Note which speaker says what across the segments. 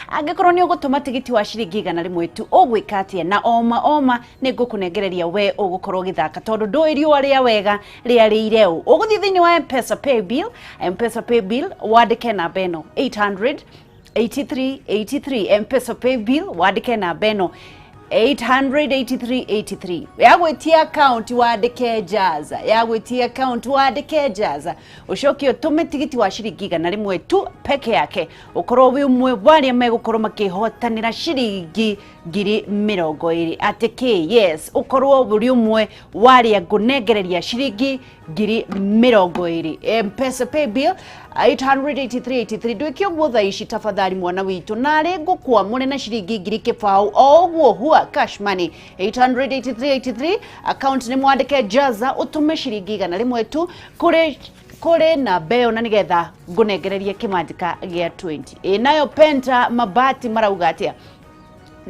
Speaker 1: Angĩkorwo nĩ ũgũtũma tigiti wa ciringi 100 tu, ũgwĩka atĩa? Na oma oma nĩ ngũkũnengereria we ũgũkorwo ũgĩthaka, tondũ ndũĩ riũa rĩa wega rĩarĩire ũ. Ũgũthiĩ thĩinĩ wa Mpesa Paybill, Mpesa Paybill, wandĩke namba ĩno 800 83 83. Mpesa Paybill, wandĩke namba ĩno 883 83. Yagwĩtia account, wandĩke Jaza. Yagwĩtia account, wandĩke Jaza, ũcoke ũtũme tigiti wa ciringi 100 tu peke yake, ũkorwo wĩ ũmwe wa arĩa megũkorwo makĩhotanĩra ciringi 20,000. Atĩ kĩ? Yes, ũkorwo ũrĩ ũmwe wa arĩa ngũnengereria ciringi 20,000. Mpesa Paybill 883 83. Ndwĩke ũguo thaa ici tafadhali, mwana witũ, narĩ ngũkwamũre na ciringi 20 o ũguo hua cash money. 883 83, account nĩ mwandĩke Jaza, ũtũme ciringi 100 tu kũrĩ namba ĩyo, na nĩgetha ngũnengererie kĩmanjĩka gĩa 20. Ĩ nayo Penta Mabati marauga atĩa?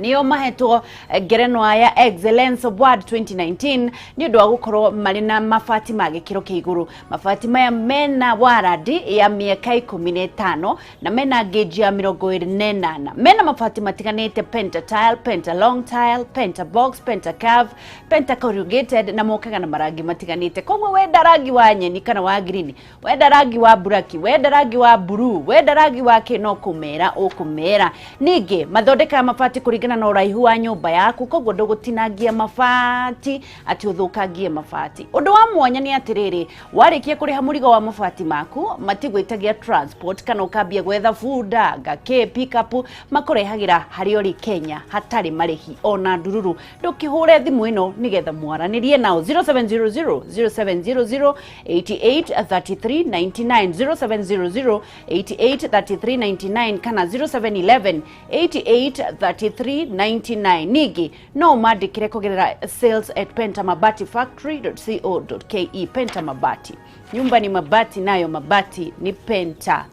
Speaker 1: Nĩo mahetwo ngerenwa ya Excellence Award 2019 nĩ ũndũ wa gũkorwo marĩ na mabati ma gĩkĩro kĩa igũrũ. Mabati maya mena warandi ya mĩaka 15 na mena ngĩnji ya 28. Mena mabati matiganĩte: Penta Tile, Penta Long Tile, Penta Box, Penta Curve, Penta Corrugated, na mokaga na marangi matiganĩte. Koguo wenda rangi wa nyeni kana wa green, wenda rangi wa buraki, wenda rangi wa blue, wenda rangi wa kĩ, no kũmera ũkũmera. Ningĩ mathondekaga mabati kũringana na ũraihu wa nyũmba yaku, koguo ndũgũtinangia mabati atĩ ũthũkangie mabati. Ũndũ wa mwanya nĩ atĩrĩrĩ, warĩkia kũrĩha mũrigo wa mabati maku, matigwĩtagia transport kana ũkambia gwetha bunda ngakĩ pickup. Makũrehagĩra harĩa ũrĩ Kenya hatarĩ marĩhi ona ndururu. Ndũkĩhũre thimũ ĩno nĩgetha mwaranĩrie nao: 0700 0700 88 33 99, 0700 88 33 99 kana 0711 88 33 99. Ningĩ no ũmandĩkĩre kũgerera sales@pentamabatifactory.co.ke. Penta Mabati, nyumba ni mabati, nayo mabati ni Penta.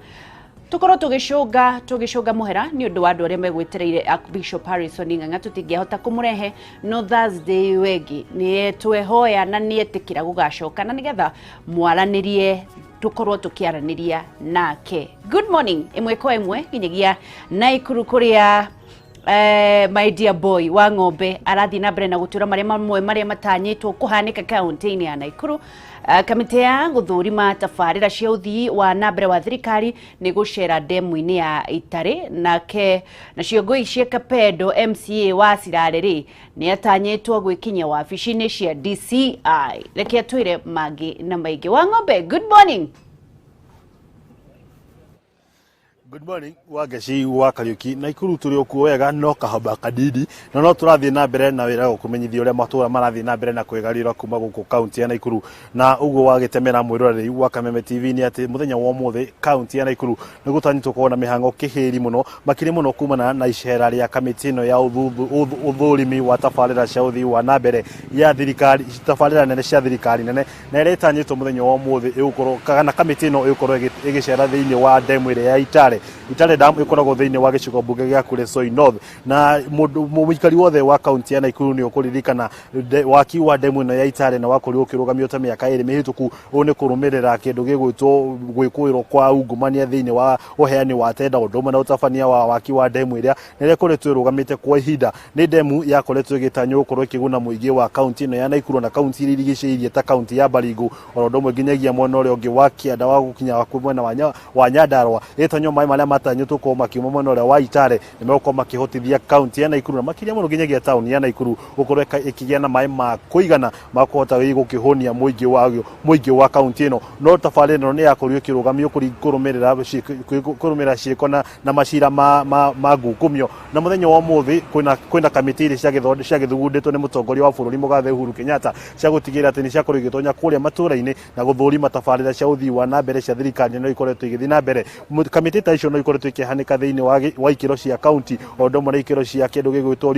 Speaker 1: Tukorwo tũgĩcũnga mũhera nĩ ũndũ wa andũ arĩa megwĩtereire Archbishop Harrison Ng'ang'a. Tũtingĩahota kũmũrehe, no Thursday ĩyo ĩngĩ nĩ twehoya na nĩ etĩkĩra gũgacoka, na nĩgetha mwaranĩrie, tũkorwo tũkĩaranĩria nake. Good morning ĩmwe kwa ĩmwe nginyagia Naikuru kũrĩa my dear boy wa ng'ombe arathiĩ na mbere na gũtwĩra marĩa mamwe marĩa matanyĩtwo kũhanĩka kaunti-inĩ ya Naikuru. Kamĩtĩ ya gũthũrima tabarĩra cia ũthii wa na mbere wa thirikari nĩ gũcera ndemu-inĩ ya Itarĩ nake. Nacio ngũi cia Kapedo, MCA wa Sirare rĩ nĩ atanyĩtwo gwĩkinyia wabici-inĩ cia DCI. Reke atwĩre mangĩ na maingĩ. Wa ng'ombe, good morning.
Speaker 2: Good morning, Wangeci wa Kariuki. Naikuru tũrĩ o kuo wega, no kahaba kadidi, na no tũrathiĩ na mbere na wĩra gũkũmenyithia ũrĩa matũra marathiĩ na mbere na kwĩgarũra kuma gũkũ kaunti ya Naikuru. Na ũguo wagĩtemera mwĩroreri wa Kameme TV nĩ atĩ mũthenya wa ũmũthĩ kaunti ya Naikuru nĩ gũtanyĩtwo gũkorwo na mĩhang'o kĩhĩri mũno makĩria mũno kumana na icera rĩa kamĩtĩ ĩno ya ũthũrimi wa tabarĩra cia ũthii wa na mbere ya thirikari, tabarĩra nene cia thirikari nene, na ĩrĩa ĩtanyĩtwo mũthenya wa ũmũthĩ ĩgũkorwo kana kamĩtĩ ĩno ĩgũkorwo ĩgĩcera thĩinĩ wa ndemu ĩrĩa ya Itare. Itare Dam ĩkoragwo thĩinĩ wa gĩcigo mbunge gĩa Kuresoi North, na mũndũ mũikari wothe wa kaunti ya Naikuru nĩ ũkũririkana waki wa ndemu ĩno ya Itare na wakorirwo ũkĩrũgamio ta mĩaka 2 mĩhĩtũku. Ũũ nĩ kũrũmĩrĩra kĩndũ gĩgwĩtwo gwĩkũĩrwo kwa ungumania thĩinĩ wa ũheani wa tenda, ũndũ ũmwe na ũtabania wa waki wa ndemu ĩrĩa na ĩrĩa ĩkoretwo ĩrũgamĩte kwa ihinda. Nĩ ndemu yakoretwo ĩgĩtanywo gũkorwo ĩkĩguna mũingĩ wa kaunti ĩno ya Naikuru na kaunti iria irigicĩirie ta kaunti ya Baringo, oro ũndũ ũmwe nginyagia mwena ũrĩa ũngĩ wa kĩanda wa gũkinya hakuhĩ mwena wa Nyandarua. Ĩtanywo maĩ marĩa matanyĩtwo gũkorwo makiuma mwena ũrĩa wa Itare nĩ megũkorwo makĩhotithia kaunti ya Naikuru na makĩria mũno nginyagia taũni ya Naikuru gũkorwo ĩkĩgĩa na maĩ ma kũigana ma kũhota gũkĩhũnia mũingĩ wa kaunti ĩno. No tabarĩra ĩno nĩ yakorirwo ĩkĩrũgamio kũrũmĩrĩra ciĩko na macira ma ngukumio. Na mũthenya wa ũmũthĩ kwĩna kamĩtĩ iria ciagĩthugundĩtwo nĩ mũtongoria wa bũrũri mũgathe Uhuru Kenyatta cia gũtigĩrĩra atĩ nĩ ciakorwo igĩtonya kũrĩa matũra-inĩ na gũthũrima tabarĩra cia ũthii wa na mbere cia thirikari no ikoretwo igĩthiĩ na mbere. Kamĩtĩ ta icio no ikoretwo ikĩhanĩka thĩinĩ wa ikĩro cia kaunti, o ũndũ ũmwe na ikĩro cia kĩndũ gĩgwĩtwo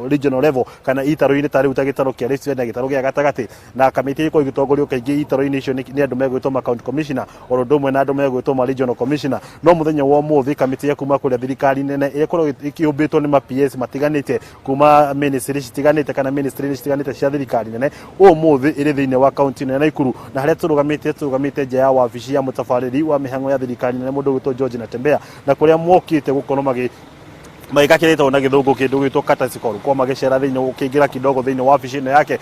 Speaker 2: regional level kana itarũ-inĩ ta rĩu ta gĩtarũ kĩa Rift Valley na gĩtarũ gĩa gatagatĩ. Na kamĩtĩ ĩkoragwo ĩgĩtongorio kaingĩ itarũ-inĩ icio nĩ andũ megwĩtwo ma county commissioner, o ũndũ ũmwe na andũ megwĩtwo ma regional commissioner. No mũthenya wa ũmũthĩ kamĩtĩ ya kuma kũrĩa thirikari nene ĩrĩa ĩkoragwo ĩkĩũmbĩtwo nĩ ma PS matiganĩte kuma ministry citiganĩte kana ministry citiganĩte cia thirikari nene, ũmũthĩ ĩrĩ thĩinĩ wa kaunti ĩno ya Naikuru, na harĩa tũrũgamĩte nja ya wabici ya mũtabarĩri wa mĩhang'o ya thirikari nene mũndũ ũgwĩtwo George Natembeya, na kũrĩa mokĩte gũkorwo magĩkakĩrĩtwo na gĩthũngũ kĩndũ gĩtwo courtesy call, kwa magĩcera thĩinĩ gũkĩingĩra kidogo thĩinĩ wa wabici ĩno yake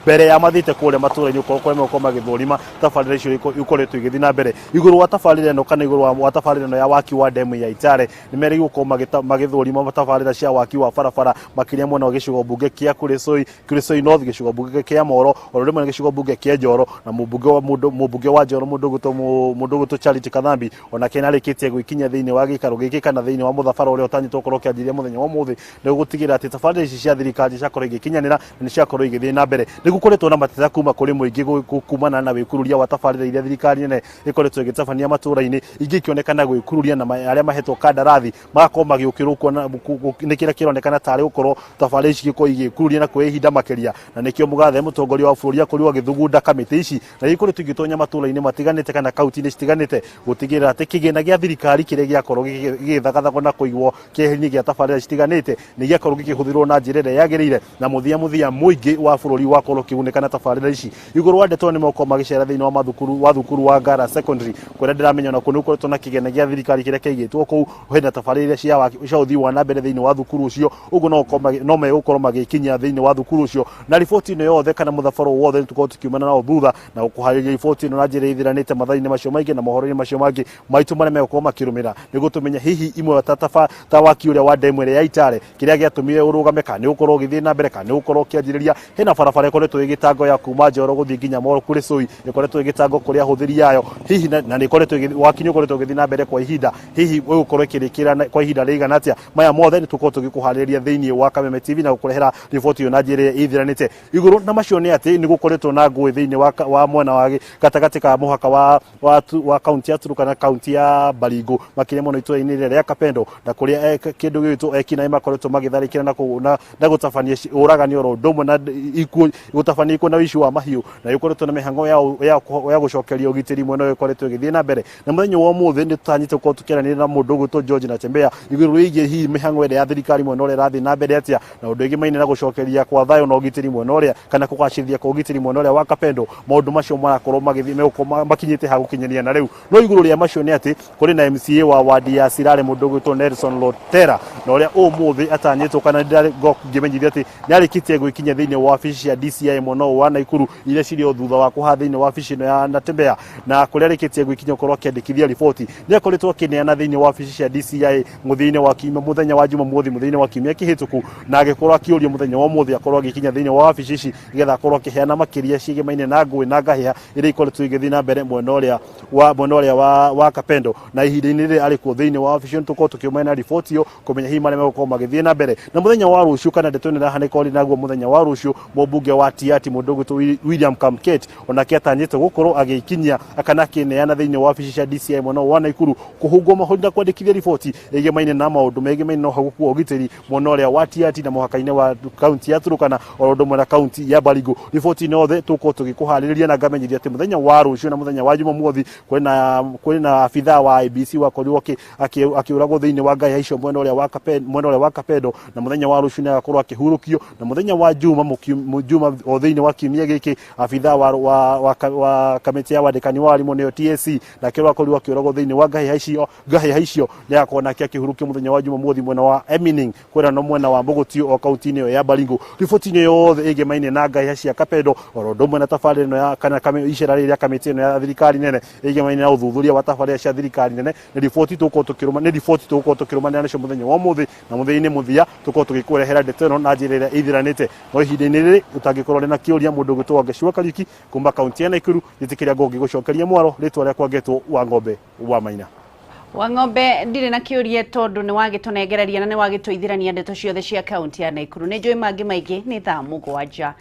Speaker 2: mbere ya mathiĩte kũrĩa matũra-inĩ, gũkorwo kũrĩa megũkorwo magĩthũrima tabarĩra icio ikoretwo igĩthiĩ na mbere igũrũ wa tabarĩra ĩno, kana igũrũ wa tabarĩra ĩno ya waki wa demu ya Itare. Nĩ merĩgĩrĩirwo gũkorwo magĩthũrima tabarĩra cia waki wa barabara, makĩria mwena wa gĩcigo mbunge kĩa Kuresoi North, gĩcigo mbunge kĩa Moro, oro rĩmwe na gĩcigo mbunge kĩa Njoro, na mũmbunge wa Njoro, mũndũ ũgwĩtwo Charity Kathambi, onake nĩarĩkĩtie gwĩkinyia thĩinĩ wa gĩikaro gĩkĩ kana thĩinĩ wa mũthabara ũrĩa ũtanyĩtwo gũkorwo ũkĩanjĩrĩria mũthenya wa ũmũthĩ, nĩ gũtigĩrĩra atĩ tabarĩra ici cia thirikari ciakorwo igĩkinyanĩra na nĩ ciakorwo igĩthiĩ na mbere. Nĩ gũkoretwo na mateta kuma kũrĩ mũingĩ kumana na wĩkururia wa tabarĩra iria thirikari nene ĩkoretwo ĩgĩtabania matũra-inĩ, ingĩ ikĩonekana gwĩkururia na arĩa mahetwo kandarathi magakorwo magĩũkĩrwo kuona nĩ kĩrĩa kĩronekana tarĩ gũkorwo tabarĩra ici igĩkorwo igĩkururia na kuoya ihinda makĩria. Na nĩkĩo mũgathe mũtongoria wa bũrũri akorirwo agĩthugunda kamĩtĩ ici, na ikoretwo igĩtonya matũra-inĩ matiganĩte kana kaunti-inĩ citiganĩte, gũtigĩrĩra atĩ kĩgĩna gĩa thirikari kĩrĩa gĩakorwo gĩgĩthagathagwo na kũigwo kĩeheri-inĩ gĩa tabarĩra citiganĩte nĩ gĩakorwo gĩkĩhũthĩrwo na njĩra ĩrĩa yagĩrĩire, na mũthia mũingĩ wa bũrũri wakorwo ũkĩgunĩka na tabarĩra ici. Igũrũ wa ndeto, nĩ megũkorwo magĩcera thĩinĩ wa mathukuru, wa thukuru wa Ngara Secondary, kũrĩa ndĩramenya ona kũu nĩ gũkoretwo na kĩgĩna gĩa thirikari kĩrĩa kĩaigĩtwo kũu hena tabarĩra iria cia ũthii wa na mbere thĩinĩ wa thukuru ũcio. Ũguo no megũkorwo magĩkinyia thĩinĩ wa thukuru ũcio, na riboti ĩno yothe kana mũthabaro wothe nĩ tũkorwo tũkiumana nao thutha na gũkũharĩria riboti ĩno na njĩra ĩthiranĩte mathaa-inĩ macio maingĩ na mohoro-inĩ macio mangĩ maitũ marĩa megũkorwo makĩrũmĩrĩra, nĩguo tũmenye hihi imwe ta waki ũrĩa wa demu ĩrĩa ya Itare, kĩrĩa gĩatũmire ũrũgame, kana nĩ ũgũkorwo ũgĩthiĩ na mbere, kana nĩ ũgũkorwo ũkĩanjĩrĩria. Hena barabara ĩkoretwo ĩgĩtangwo ya kuma Njoro gũthiĩ nginya Moro Kuresoi, ĩkoretwo ĩgĩtangwo kũrĩ ahũthĩri ayo hihi, na nĩ ĩkoretwo waki nĩ ũkoretwo ũgĩthiĩ na mbere kwa ihinda, hihi ũgũkorwo ĩkĩrĩkĩra kwa ihinda rĩigana atĩa? Maya mothe nĩ tũkorwo tũgĩkũharĩrĩria thĩinĩ wa Kameme TV na gũkũrehera riboti ĩyo na njĩra ĩrĩa ĩthiranĩte. Igũrũ na macio nĩ atĩ nĩ gũkoretwo na ngũĩ thĩinĩ wa mwena wa gatagatĩ ka mũhaka wa kaunti ya Turkana na kaunti ya Baringo, makĩria mũno itũra-inĩ rĩrĩa rĩa Kapendo, na kũrĩa kĩndũ gĩgwĩtwo ekinaĩ makoretwo magĩtharĩkĩra na gũtabania ũragani oro ũndũ ũmwe na ikuũ, gũtabania ikuũ na ũici wa mahiũ, na gũkoretwo na mĩhang'o ya gũcokeria ũgitĩri mwena ũyũ ĩkoretwo ĩgĩthiĩ na mbere. Na mũthenya wa ũmũthĩ nĩ tũtanyĩte gũkorwo tũkĩaranĩria na mũndũ ũgwĩtwo George Natembeya igũrũ rĩgiĩ hihi mĩhang'o ĩrĩa ya thirikari mwena ũrĩa ĩrathiĩ na mbere atĩa, na ũndũ ĩgĩmaine na gũcokeria kwa thayũ na ũgitĩri mwena ũrĩa, kana kũgacĩrithia kwa ũgitĩri mwena ũrĩa wa Kapendo. Maũndũ macio marakorwo magĩthiĩ megũkorwo makinyĩte ha gũkinyania na rĩu. No igũrũ rĩa macio nĩ atĩ kũrĩ na MCA wa wadi ya Sirare, mũndũ ũgwĩtwo Nelson Lotera, na ũrĩa ũmũthĩ atanyĩtwo kana ngĩmenyithia atĩ nĩ arĩkĩtie gwĩkinyia thĩinĩ wa wabici cia DCI mwena ũyũ wa Naikuru iria cirĩ o thutha wa kũha thĩinĩ wa wabici ĩno ya Natembeya, na kũrĩa arĩkĩtie gwĩkinyia gũkorwo akĩandĩkithia riboti. Nĩ akoretwo akĩneana thĩinĩ wa wabici cia DCI mũthia-inĩ wa kiumia, mũthenya wa Jumamothi, mũthia-inĩ wa kiumia kĩhĩtũku, na agĩkorwo akĩũrio mũthenya wa ũmũthĩ akorwo agĩkinya thĩinĩ wa wabici ici nĩgetha akorwo akĩheana makĩria ciĩgemaine na ngũĩ na ngahĩha iria ikoretwo igĩthiĩ na mbere mwena ũrĩa wa Kapendo. Na ihinda-inĩ rĩrĩ arĩ kuo thĩinĩ wa wabici ĩyo, nĩtũkorwo tũkĩũmana riboti ĩyo kũmenya hihi marĩa megũkorwo magĩthiĩ na mbere. Na mũthenya wa rũciũ, kana ndeto ĩno ĩrahanĩka ũrĩ naguo mũthenya wa rũciũ, mũmbunge wa Tiaty, mũndũ ũgwĩtwo William Kamket, onake atanyĩte gũkorwo agĩkinyia kana akĩneana thĩinĩ wa wabici cia DCI mwena wa Naikuru kũhungwo mahũri na kwandĩkithia riboti ĩgemaine na maũndũ megemaine na ũhagũku wa ũgitĩri mwena ũrĩa wa Tiaty na mũhaka-inĩ wa kaunti ya Turkana oro ũndũ ũmwe na kaunti ya Baringo. Riboti ĩno yothe tũgũkorwo tũgĩkũharĩrĩria, na ngamenyithia atĩ mũthenya wa rũciũ na mũthenya wa Jumamothi kwĩna abithaa wa IEBC wakorirwo akĩũragwo thĩinĩ wa ngahĩha icio mwena ũrĩa wa Kapendo, na mũthenya wa rũciũ nĩ agakorwo akĩhurũkio. Na mũthenya wa Juma o thĩinĩ wa kiumia gĩkĩ, abithaa wa kamĩtĩ ya wandĩkani wa arimũ, nĩyo TSC, nake wakorirwo akĩũragwo thĩinĩ wa ngahĩha icio, nĩ agakorwo nake akĩhurũkio mũthenya wa Jumamothi mwena wa Emining, kwĩra no mwena wa Mũgũtio o kaunti-inĩ ĩyo ya Baringo. Riboti-inĩ yothe ĩgemaine na ngahĩha cia Kapendo oro ũndũ ũmwe na tabarĩra ĩno ya kana icera rĩrĩ rĩa kamĩtĩ ĩno ya thirikari nene ĩgemaine na ũthuthuria wa tabarĩra cia thirikari nene, nĩ riboti tũgũkorwo tũkĩrũmanĩra nacio mũthenya wa ũmũthĩ, na mũthenya-inĩ mũthia tũkorwo tũgĩkũrehera ndeto ĩno na njĩra ĩrĩa ĩthiranĩte. No ihinda-inĩ rĩrĩ ũtangĩkorwo na kĩũria, mũndũ ũgwĩtwo Wangeci wa Kariuki kuma kaunti ya Naikuru, njĩtĩkĩria ngũngĩ gũcokeria mwaro. Rĩtwa rĩakwa ngetwo wa Ng'ombe wa Maina.
Speaker 1: Wa Ng'ombe, ndirĩ na kĩũria tondũ nĩ wagĩtũnengereria na nĩ wagĩtũithĩrania ndeto ciothe cia kaunti ya Naikuru. Nĩ njũĩ mangĩ maingĩ nĩ thaa 7.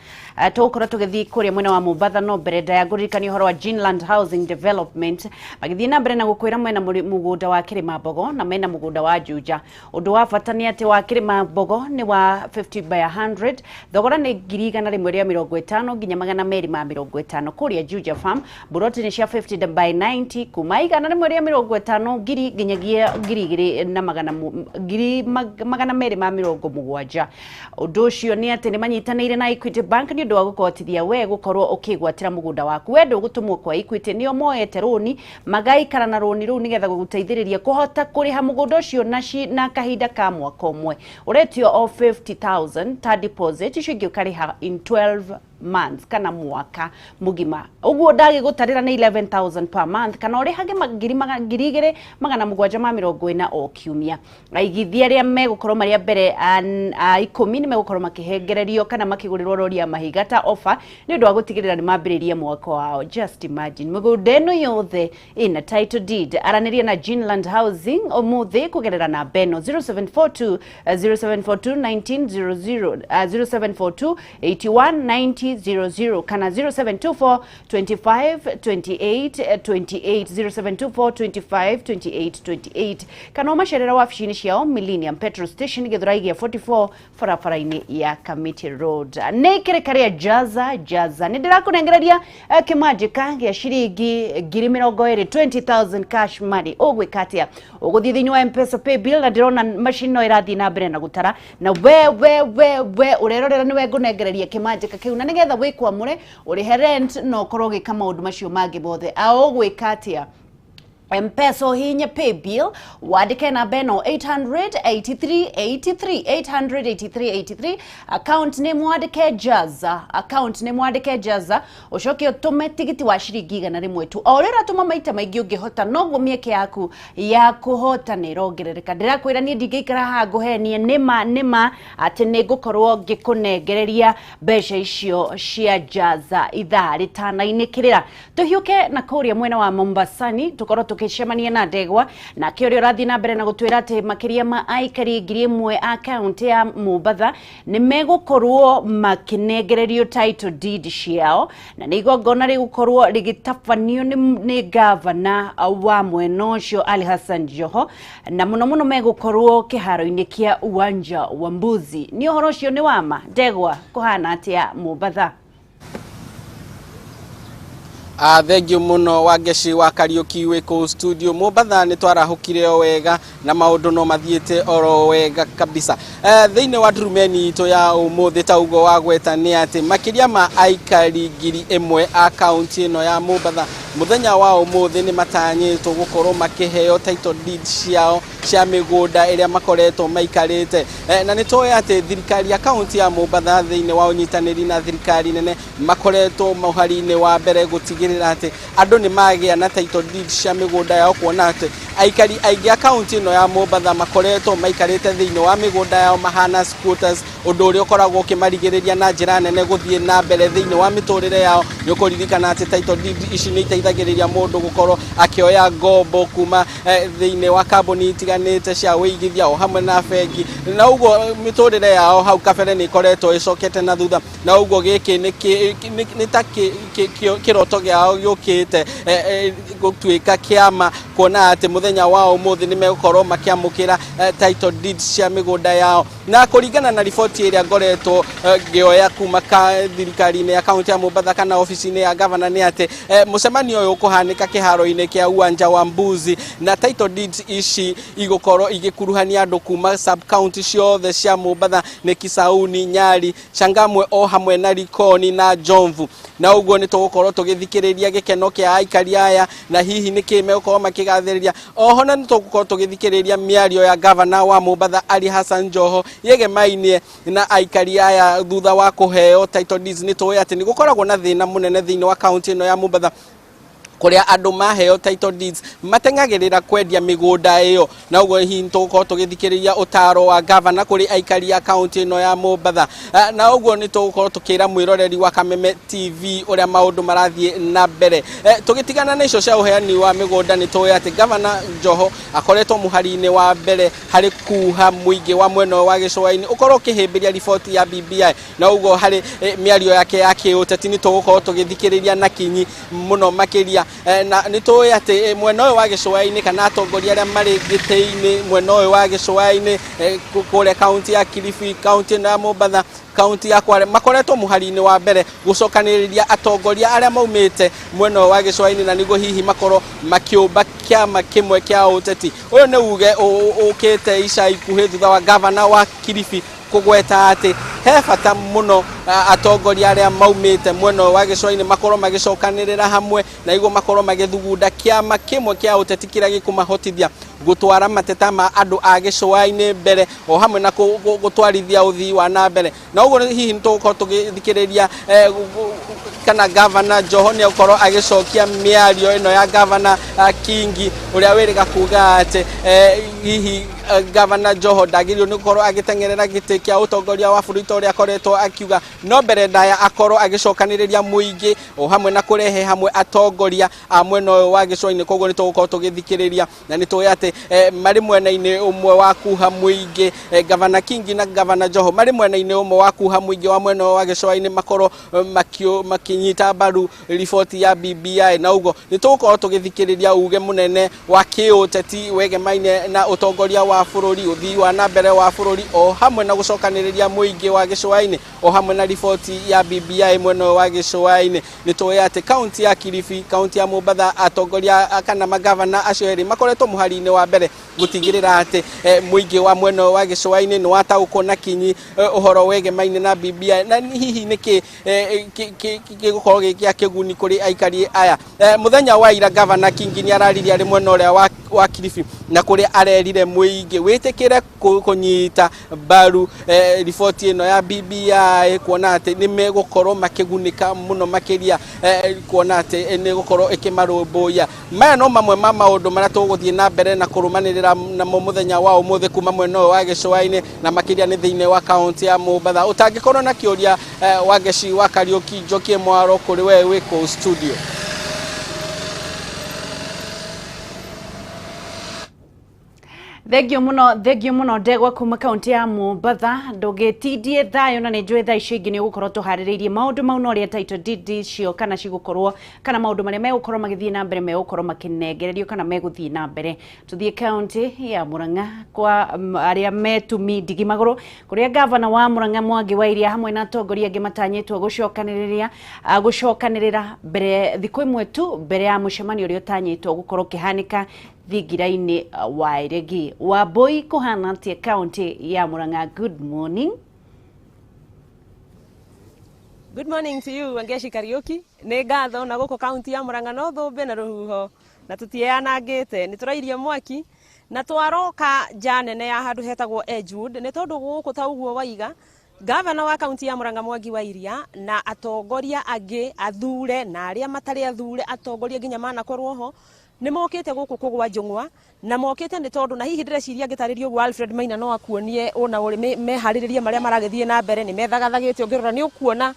Speaker 1: Tũgũkorwo tũgĩthiĩ kũrĩa mwena wa Mombatha, no mbere ndaya ngũririkania ũhoro wa Ginland Housing Development, magĩthiĩ na mbere na gũkwĩra mwena mũgũnda wa Kĩrĩma na mena mũgũnda wa Juja. Ũndũ wa bata nĩ atĩ wa Kĩrĩma Mbogo nĩ wa 50 by 100, thogora nĩ 150,000 nginya 250,000. Kũrĩa Juja Farm buroti nĩ cia 50 by 90 kuma 150,000 ngiri. ngiri nginyagia 2,000 na magana 270,000. Ũndũ ũcio nĩ atĩ nĩ manyitanĩire na Equity Bank nĩ ũndũ wa gũkũhotithia we gũkorwo ũkĩgwatĩra mũgũnda waku. We ndũgũtũmwo kwa Equity, nĩo moete rũni magaikara na rũni rũu nĩgetha gũgũteithĩrĩria kũhota kũrĩha mũgũnda ũcio na kahinda ka mwaka ũmwe. Ũretio o 50,000 ta deposit, icio ingĩ ũkarĩha in 12 months kana mwaka mugima. Uguo ndagĩgũtarĩra nĩ 11,000 per month kana ũrĩhage 2,740 o kiumia. Aigithia arĩa megũkorwo marĩ a mbere a 10 nĩ megũkorwo makĩhengererio kana makĩgũrĩrwo rori ya mahiga ta offer nĩ ũndũ wa gũtigĩrĩra nĩ mambĩrĩria mwaka wao. Just imagine mĩgũnda ĩno yothe ĩna title deed. Aranĩria na Ginland Housing ũmũthĩ kũgerera namba ĩno 0742 0742 1900 0742 81 90 00 kana 0724 25 28 28 0724 25 28 28 kana ũmacerera wabici-inĩ ciao Millennium Petrol Station Gĩthũrai gĩa 44 barabara-inĩ ya Kamiti Road. Nĩ kĩrĩka rĩa Jaza Jaza nĩ ndĩrakũnengereria kĩmanjĩka gĩa ciringi 20,000 20,000 cash money. Ũgwĩka atĩa? Ũgũthiĩ thĩinĩ wa M-Pesa pay bill na ndĩrona macini no ĩrathiĩ na mbere na gũtara na we we we we ũrerorera nĩwe ngũnengereria kĩmanjĩka kĩu na nĩgetha wĩkwamũre ũrĩhe rent na ũkorwo ũgĩka maũndũ macio mangĩ mothe. A ũgwĩka atĩa? M-Pesa ũhihinye pay bill wandĩke namba ĩno 883 83 883 83, account name wandĩke Jaza, account name wandĩke Jaza, ũcoke ũtũme tigiti wa ciringi 100 tu. O ũrĩa ũratũma maita maingĩ ũngĩhota noguo mĩeke yaku ya kũhota nĩ ĩrongerereka. Ndĩrakwĩra niĩ ndingĩikara haha ngũhenie, nĩma nĩma atĩ nĩ ngũkorwo ngĩkũnengereria mbeca icio cia Jaza ithaa rĩtanainĩkĩrĩra. Tũhiũke na kũrĩa mwena wa Mombasani tũkorwo tũgĩcemania na ndegwa nake ũrĩa ũrathiĩ na mbere na gũtwĩra atĩ makĩria ma aikari 1,000 a kaunti ya Mombatha nĩ megũkorwo makĩnengererio title deed ciao na nĩ igongona rĩgũkorwo rĩgĩtabanio nĩ gavana wa mwena ũcio Ali Hassan Joho na mũno mũno megũkorwo kĩharo-inĩ kĩa uwanja wa Mbuzi. Nĩ ũhoro ũcio nĩ wama ndegwa kũhana atĩa Mombatha?
Speaker 3: Thengiũ mũno Wangeci wa Kariũki wĩ kũu studio. Mombatha nĩ twarahũkire o wega na maũndũ no mathiĩte oro wega kabisa. Thĩinĩ wa ndurumeni itũ ya ũmũthĩ ta ũguo wagweta nĩ atĩ makĩria ma aikari 1,000 a kaunti ĩno ya Mombatha mũthenya wa ũmũthĩ nĩ matanyĩtwo gũkorwo makĩheo title deed ciao cia mĩgũnda ĩrĩa makoretwo maikarĩte. Na nĩ tũĩ atĩ thirikari ya kaunti ya Mombatha thĩinĩ wa ũnyitanĩri na thirikari nene makoretwo mũhari-inĩ wa mbere gũtigĩrĩra atĩ andũ nĩ magĩa na title deed cia mĩgũnda yao, kuona atĩ aikari aingĩ a kaunti ĩno ya Mombatha makoretwo maikarĩte thĩinĩ wa mĩgũnda yao mahana squatters, ũndũ ũrĩa ũkoragwo ũkĩmarigĩrĩria na njĩra nene gũthiĩ na mbere thĩinĩ wa mĩtũrĩre yao. Nĩ ũkũririkana atĩ title deed ici nĩ iteithagĩrĩria mũndũ gũkorwo akĩoya ngombo kuma thĩinĩ wa kambuni itiganĩte cia ũigithia o hamwe na bengi, na ũguo mĩtũrĩre yao hau kabere nĩ ĩkoretwo ĩcokete na thutha, na ũguo gĩkĩ nĩ ta kĩroto gĩao gĩũkĩte gũtuĩka kĩama, kuona atĩ mũthenya wa ũmũthĩ nĩ megũkorwo makĩamũkĩra title deeds cia mĩgũnda yao. Na kũringana na riboti ĩrĩa ngoretwo ngĩoya kuma thirikari-inĩ ya kaunti ya Mombatha kana obici-inĩ ya gavana nĩ atĩ mũcemanio ũyũ ũkũhanĩka kĩharo-inĩ kĩa uwanja wa Mbuzi, na title deeds ici igũkorwo igĩkuruhania andũ kuma sub county ciothe cia Mombatha, nĩ Kisauni, Nyali, Changamwe o hamwe na Likoni na Jomvu. Na ũguo nĩ tũgũkorwo tũgĩthikĩrĩria gĩkeno kĩa aikari aya na hihi nĩkĩ megũkorwo makĩgathĩrĩria. Oho na nĩ tũgũkorwo tũgĩthikĩrĩria mĩario ya gavana wa Mombatha Ali Hassan Joho yegemainie na aikari aya thutha wa kũheo title deeds. Nĩ tũĩ atĩ nĩ gũkoragwo na thĩna mũnene thĩinĩ wa kaunti ĩno ya Mombatha, kũrĩa andũ maheo title deeds mateng'agĩrĩra kwendia mĩgũnda ĩyo, na ũguo hihi nĩ tũgũkorwo tũgĩthikĩrĩria ũtaro wa gavana kũrĩ aikari a kaunti ĩno ya Mombatha. Na ũguo nĩ tũgũkorwo tũkĩra mwĩroreri wa Kameme TV ũrĩa maũndũ marathiĩ na mbere. Tũgĩtigana na icio cia ũheani wa mĩgũnda, nĩ tũĩ atĩ gavana Joho akoretwo mũhari-inĩ wa mbere harĩ kuha mũingĩ wa mwena ũyũ wa gĩcũa-inĩ ũkorwo ũkĩhĩmbĩria riboti ya BBI, na ũguo harĩ mĩario yake ya kĩũteti nĩ tũgũkorwo tũgĩthikĩrĩria na kinyi mũno makĩria. Na nĩ tũĩ atĩ mwena ũyũ wa gĩcũa-inĩ kana atongoria arĩa marĩ gĩtĩ-inĩ mwena ũyũ wa gĩcũa-inĩ, kũrĩa kaunti ya Kilifi, kaunti ĩno ya Mombatha, kaunti ya Kwale, makoretwo mũhari-inĩ wa mbere gũcokanĩrĩria atongoria arĩa maumĩte mwena ũyũ wa gĩcũa-inĩ, na nĩguo hihi makorwo makĩũmba kĩama kĩmwe kĩa ũteti. Ũyũ nĩ uge ũkĩte ica ikuhĩ thutha wa gavana wa Kilifi kũgweta atĩ he bata mũno atongoria arĩa maumĩte mwena ũyũ wa gĩcũa-inĩ makorwo magĩcokanĩrĩra hamwe, na nĩguo makorwo magĩthugunda kĩama kĩmwe kĩa ũteti kĩrĩa gĩkũmahotithia gũtwara mateta ma andũ a gĩcũa-inĩ mbere, o hamwe na gũtwarithia ũthii wa na mbere. Na ũguo hihi nĩ tũgũkorwo tũgĩthikĩrĩria kana gavana Joho nĩ egũkorwo agĩcokia mĩario ĩno ya gavana Kingi, ũrĩa wĩrĩga kuga atĩ hihi gavana Joho ndagĩrĩirwo nĩ gũkorwo agĩteng'erera gĩtĩ kĩa ũtongoria wa bũrũri ta ũrĩa akoretwo akiuga, no mbere ndaya akorwo agĩcokanĩrĩria mũingĩ o hamwe na kũrehe hamwe atongoria a mwena ũyũ wa gĩcũa-inĩ. Koguo nĩ tũgũkorwo tũgĩthikĩrĩria, na nĩ tũĩ atĩ marĩ mwena-inĩ ũmwe wa kuha mũingĩ, gavana Kingi na gavana Joho marĩ mwena-inĩ ũmwe wa kuha mũingĩ wa mwena ũyũ wa gĩcũa-inĩ, makorwo makĩnyita mbaru riboti ya BBI. Na ũguo nĩ tũgũkorwo tũgĩthikĩrĩria uge mũnene wa kĩũteti wegemaine na ũtongoria wa bũrũri, ũthii wa na mbere wa bũrũri, o hamwe na gũcokanĩrĩria mũingĩ wa gĩcũa-inĩ, o hamwe na riboti ya BBI mwena ũyũ wa gĩcũa-inĩ. Nĩ tũĩ atĩ kaunti ya Kilifi, kaunti ya Mombatha, atongoria kana magavana acio erĩ makoretwo mũhari-inĩ wa mbere gũtigĩrĩra atĩ mũingĩ wa mwena ũyũ wa gĩcũa-inĩ nĩ wataũkwo na kinyi ũhoro wegemaine na BBI, na hihi nĩkĩ gĩgũkorwo gĩ gĩa kĩguni kũrĩ aikari aya. Mũthenya wa ira gavana Kingi nĩ araririe arĩ mwena ũrĩa wa Kilifi, na kũrĩa arerire mũingĩ wĩtĩkĩre kũnyita mbaru riboti ĩno ya BBI, kuona atĩ nĩ megũkorwo makĩgunĩka mũno makĩria, kuona atĩ nĩ gũkorwo ĩkĩmarũmbũiya. Maya no mamwe ma maũndũ marĩa tũgũthiĩ na mbere na kũrũmanĩrĩra namo mũthenya wa ũmũthĩ kuma mwena ũyũ wa gĩcũa-inĩ, na makĩria nĩ thĩinĩ wa kaunti ya Mombatha. Ũtangĩkorwo na kĩũria, Wangeci wa Kariũki, njokie mwaro kũrĩ we wĩ kũu studio.
Speaker 1: Thengio muno, thengio muno ndegwa kuma kaunti ya Mombatha. Ndũgĩtindie thayũ, na nĩ njũĩ thaa icio ingĩ nĩ ũgũkorwo tũharĩrĩirie maũndũ mau, na ũrĩa title deed icio kana cigũkorwo, kana maũndũ marĩa megũkorwo magĩthiĩ na mbere megũkorwo makĩnengererio kana megũthiĩ na mbere. Tũthiĩ kaunti ya Murang'a kwa arĩa metumi ndigi magũrũ, kũrĩa gavana wa Murang'a Mwangi wa Iria hamwe na atongoria angĩ matanyĩtwo gũcokanĩrĩra mbere thikũ ĩmwe tu mbere ya mũcemanio ũrĩa ũtanyĩtwo gũkorwo ũkĩhanĩka thingira-inĩ wa Iregi. Wambui, kũhana atĩa kaunti ya Murang'a? Good morning.
Speaker 4: Good morning to you, Wangeshi Kariuki. Nĩ ngatho. Na gũkũ kaunti ya Murang'a no thũmbĩ na rũhuho na tũtieyanangĩte, nĩ tũrairie mwaki na twaroka nja nene ya handũ hetagwo Edgewood, nĩ tondũ gũkũ ta ũguo waiga, gavana wa kaunti ya Murang'a Mwangi wa Iria na atongoria angĩ athure na arĩa matarĩ athure, atongoria nginya manakorwo ho, nĩ mokĩte gũkũ kũgwa njũng'wa, na mokĩte nĩ tondũ na hihi ndĩreciria ngĩtarĩria ũguo Alfred Maina no akuonie ũna ũrĩ meharĩrĩria marĩa maragĩthiĩ na mbere. Nĩ methagathagĩte, ũngĩrora nĩ ũkuona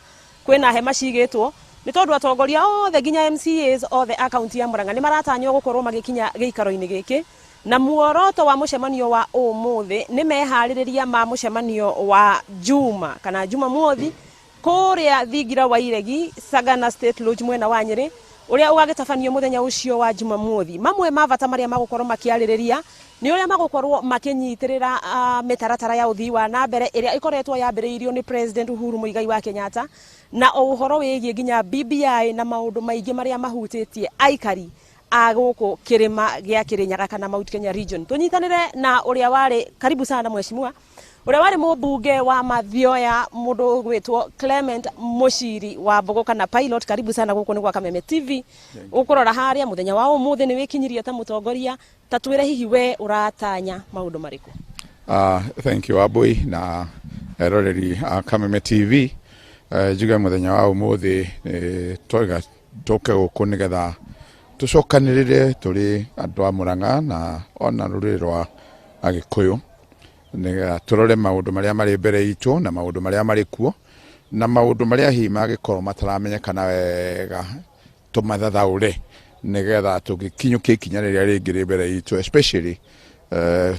Speaker 4: kwĩna hema cigĩtwo, nĩ tondũ atongoria othe nginya MCAs othe a kaunti ya Murang'a nĩ maratanywo gũkorwo magĩkinya gĩikaro-inĩ gĩkĩ. Na muoroto wa mũcemanio wa ũmũthĩ nĩ meharĩrĩria ma mũcemanio wa Juma kana Jumamothi kũrĩa thingira wa Iregi, Sagana State Lodge, mwena wa Nyĩrĩ, ũrĩa ũgagĩtabanio mũthenya ũcio wa Jumamothi. Mamwe ma bata marĩa magũkorwo makĩarĩrĩria nĩ ũrĩa magũkorwo makĩnyitĩrĩra mĩtaratara ya ũthii wa na mbere ĩrĩa ĩkoretwo yambĩrĩirio nĩ President Uhuru Muigai wa Kenyatta, na o ũhoro wĩgiĩ nginya BBI na maũndũ maingĩ marĩa mahutĩtie aikari a gũkũ kĩrĩma gĩa Kĩrĩnyaga kana Mount Kenya region. Tũnyitanĩre na ũrĩa warĩ, karibu sana mheshimiwa, ũrĩa warĩ mũmbunge wa Mathioya, mũndũ ũgwĩtwo Clement Mũciri wa Mbogo kana Pilot. Karibu sana gũkũ nĩ gwa Kameme TV. Ũkũrora harĩa mũthenya wa ũmũthĩ nĩ wĩkinyirie ta mũtongoria, ta twĩre hihi we ũratanya maũndũ marĩkũ?
Speaker 5: Thank you, Abui na eroreri a Kameme TV. Njuge mũthenya wa ũmũthĩ twaiga tũke gũkũ nĩgetha tũcokanĩrĩre tũrĩ andũ a Murang'a na ona rũrĩrĩ rwa Agĩkũyũ, nĩgetha tũrore maũndũ marĩa marĩ mbere itũ na maũndũ marĩa marĩ kuo na maũndũ marĩa hihi mangĩkorwo mataramenyekana wega, tũmathathaũre nĩgetha tũgĩkinyũkie ikinya rĩrĩa rĩngĩ rĩ mbere itũ, especially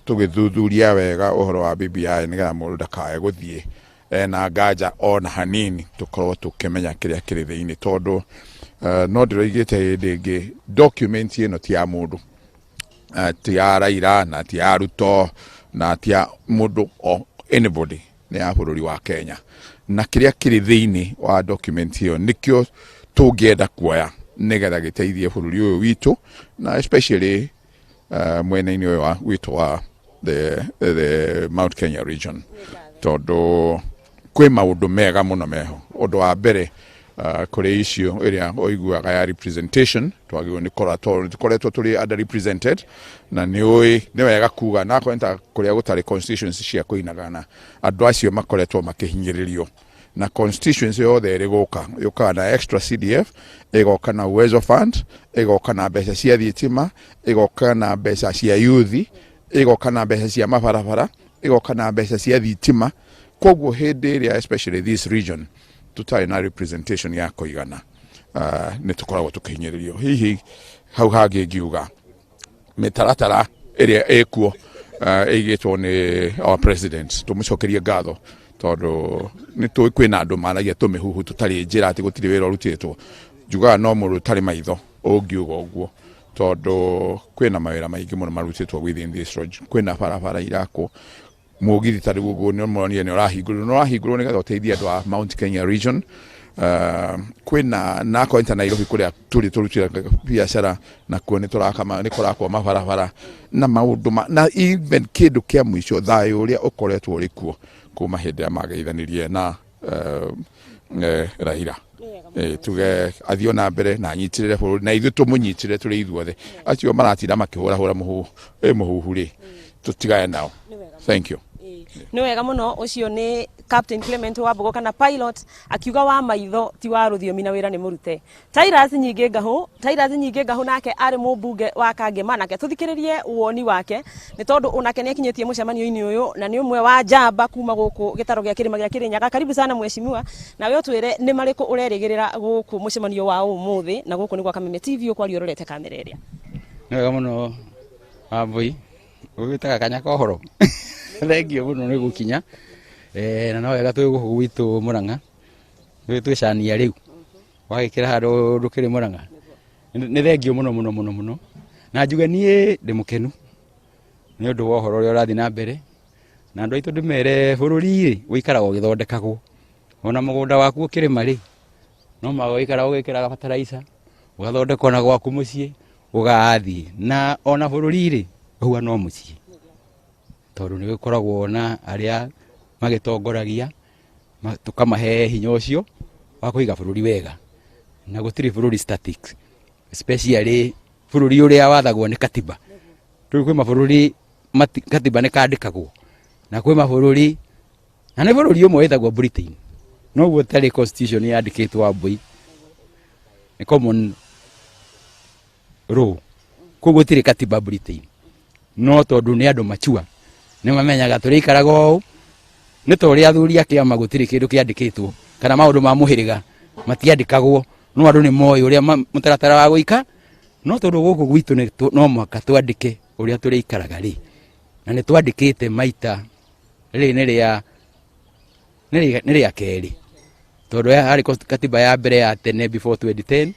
Speaker 5: tũgĩthuthuria wega ũhoro wa BBI, nĩgetha mũndũ ndakae gũthiĩ ena nganja ona hanini, tũkorwo tũkĩmenya kĩrĩa kĩrĩ thĩinĩ, tondũ No ndĩroigĩte hĩndĩ ĩngĩ document ĩno ti ya mũndũ, ti ya Raila na ti ya Ruto na ti ya mũndũ o anybody, nĩ ya bũrũri wa Kenya, na kĩrĩa kĩrĩ thĩinĩ wa document ĩyo nĩkĩo tũngĩenda kuoya nĩgetha gĩteithie bũrũri ũyũ witũ, na especially mwena-inĩ ũyũ wa witũ wa the Mount Kenya region, tondũ kwĩ maũndũ mega mũno meho. Ũndũ wa mbere, kũrĩ icio ĩrĩa ũiguaga ya representation, twagĩrĩirwo nĩ kora tondũ tũkoretwo tũrĩ underrepresented, na nĩ ũĩ nĩ wega kuga na akorwo nĩ ta kũrĩa gũtarĩ constituency cia kũinagana, andũ acio makoretwo makĩhinyĩrĩrio, na constituency yothe ĩrĩ gũka yũkaga na extra CDF, ĩgoka na Uwezo Fund, ĩgoka na mbeca cia thitima, ĩgoka na mbeca cia youth, ĩgoka na mbeca cia mabarabara, ĩgoka na mbeca cia thitima. Koguo hĩndĩ ĩrĩa especially this region tũtarĩ na representation ya kũigana, nĩ tũkoragwo tũkĩhinyĩrĩrio. Hihi hau hangĩ ngiuga mĩtaratara ĩrĩa ĩkuo ĩigĩtwo nĩ our president, tũmũcokerie ngatho, tondũ nĩ tũĩ kwĩna andũ maragia tũmĩhuhu tũtarĩ njĩra atĩ gũtirĩ wĩra ũrutĩtwo. Njugaga no mũndũ ũtarĩ maitho ũngiuga ũguo, tondũ kwĩna mawĩra maingĩ mũno marutĩtwo within this region. Kwĩna barabara irakwo, mũgithi ta rĩu ũguo nĩ mũronire nĩ ũrahingũrwo, nĩ ũrahingũrwo nĩgetha ũteithie andũ a Mount Kenya region. Kwĩna na akorwo nĩ ta Nairobi kũrĩa tũrĩ tũrutĩra biacara, nakuo nĩ tũraka nĩ kũrakwo mabarabara na maũndũ ma, na even kĩndũ kĩa mũico, thayũ ũrĩa ũkoretwo ũrĩ kuo kuma hĩndĩ ĩrĩa mageithanirie na Raila. Tuge athiĩ na mbere na anyitĩrĩre bũrũri, na ithuĩ tũmũnyitĩrĩre tũrĩ ithuothe. Acio maratinda makĩhũrahũra mũhuhu mũhuhu rĩ, tũtigane nao. Thank you.
Speaker 4: Nĩ wega mũno. Ũcio nĩ Captain Clement Wambugu kana Pilot, akiuga wa maitho ti wa rũthiomi na wĩra nĩ mũrute. Tirus Nyingĩ Ngahũ, Tirus Nyingĩ Ngahũ nake arĩ mũmbunge wa Kangema, nake tũthikĩrĩrie woni wake, nĩ tondũ onake nĩ akinyĩtie mũcemanio-inĩ ũyũ na nĩ ũmwe wa njamba kuma gũkũ gĩtaro gĩa kĩrĩma gĩa Kĩrĩnyaga. Karibu sana mheshimiwa, nawe ũtwĩre nĩ marĩkũ ũrerĩgĩrĩra gũkũ mũcemanio wa ũmũthĩ, na gũkũ nĩ gwa Kameme TV ũkwaria ũrorete kamera ĩrĩa.
Speaker 6: Nĩ wega mũno Wambui, ũgĩtaga kanya ka ũhoro, thengio mũno nĩ gũkinya. Na no wega twĩ gũkũ gwitũ Mũrang'a, twĩcania rĩu wagĩkĩra handũ ndũkĩrĩ Mũrang'a. Nĩ thengio mũno mũno mũno mũno, na njuge niĩ ndĩ mũkenu nĩ ũndũ wa ũhoro ũrĩa ũrathiĩ na mbere, na andũ aitũ ndĩmere bũrũri rĩ ũikaraga ũgĩthondekagwo. Ona mũgũnda waku ũkĩrĩma rĩ, no magũikara ũgĩkĩraga fertilizer, ũgathondekwo na gwaku mũciĩ ũgathiĩ, na ona bũrũri rĩ ũhuana no mũciĩ, tondũ nĩ gũkoragwo na arĩa magĩtongoragia, tũkamahe hinya ũcio wa kũiga bũrũri wega, na gũtirĩ bũrũri static, especially bũrũri ũrĩa wathagwo nĩ katiba. Rĩu kwĩ mabũrũri katiba nĩ kandĩkagwo, na kwĩ mabũrũri, na nĩ bũrũri ũmwe wĩtagwo Britain noguo ũtarĩ constitution yandĩkĩtwo, Wambui, nĩ common law, koguo gũtirĩ katiba Britain. No tondũ nĩ andũ machua, nĩ mamenyaga tũrĩikaraga ũũ, nĩ ta ũrĩa athuri a kĩama gũtirĩ kĩndũ kĩandĩkĩtwo, kana maũndũ ma mũhĩrĩga matiandĩkagwo, no andũ nĩ moĩ ũrĩa mũtaratara wa gũika. No tondũ gũkũ gwitũ no mũhaka twandĩke ũrĩa tũrĩikaraga rĩ, na nĩ twandĩkĩte maita rĩrĩ nĩ rĩa kerĩ, tondũ harĩ katiba ya mbere ya tene before 2010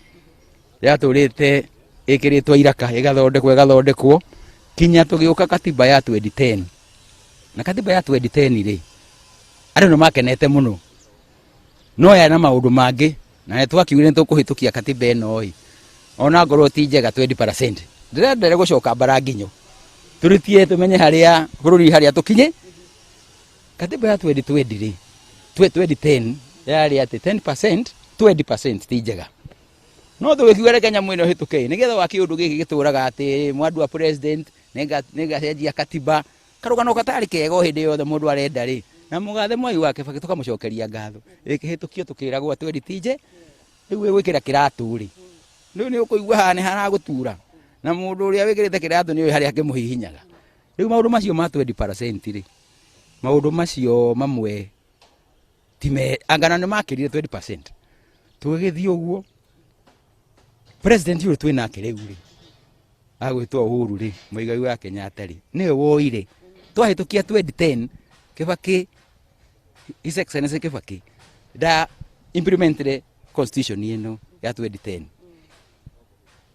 Speaker 6: yatũrĩte ĩkĩrĩtwo iraka, ĩgathondekwo ĩgathondekwo kinya tũgĩũka katiba ya 2010. Na katiba ya 2010 rĩ, andũ nĩ makenete mũno, no yana maũndũ mangĩ, na nĩ twakiugire nĩ tũkũhĩtũkia katiba ĩno ĩ, ona ngorwo ti njega 20%. Ndĩrendere gũcoka mbara nginyo tũrĩtie tũmenye harĩa bũrũri harĩa tũkinye. Katiba ya 2020 rĩ, 2010 yarĩ atĩ 10%, 20% ti njega, no tũgĩkiuga reke nyamũ ĩno ĩhĩtũke nĩgetha wa kĩũndũ gĩkĩ gĩtũraga atĩ mwandu wa president nĩngacenjia katiba, karũgano gatarĩ kega o hĩndĩ yothe mũndũ arenda rĩ. Na mũgathe Mwai wa Kibaki tũkamũcokeria ngatho, ĩkĩhĩtũkio tũkĩragwo atĩ ti nje. Rĩu wĩgwĩkĩra kĩratũ rĩ, rĩu nĩ ũkũigua haha nĩ haragũtura, na mũndũ ũrĩa wĩkĩrĩte kĩratũ nĩ ũĩ harĩa akĩmũhihinyaga. Rĩu maũndũ macio ma 20% rĩ, maũndũ macio mamwe ti me angana nĩ makĩrire 20%. Tũgĩgĩthiĩ ũguo, president ũyũ twĩ nake rĩu rĩ, agwĩtwo Uhuru rĩ, Muigai wa Kenyatta rĩ, nĩwe woire twahĩtũkia 2010. Kibaki, His Excellency Kibaki nda implemented constitution ĩno ya 2010.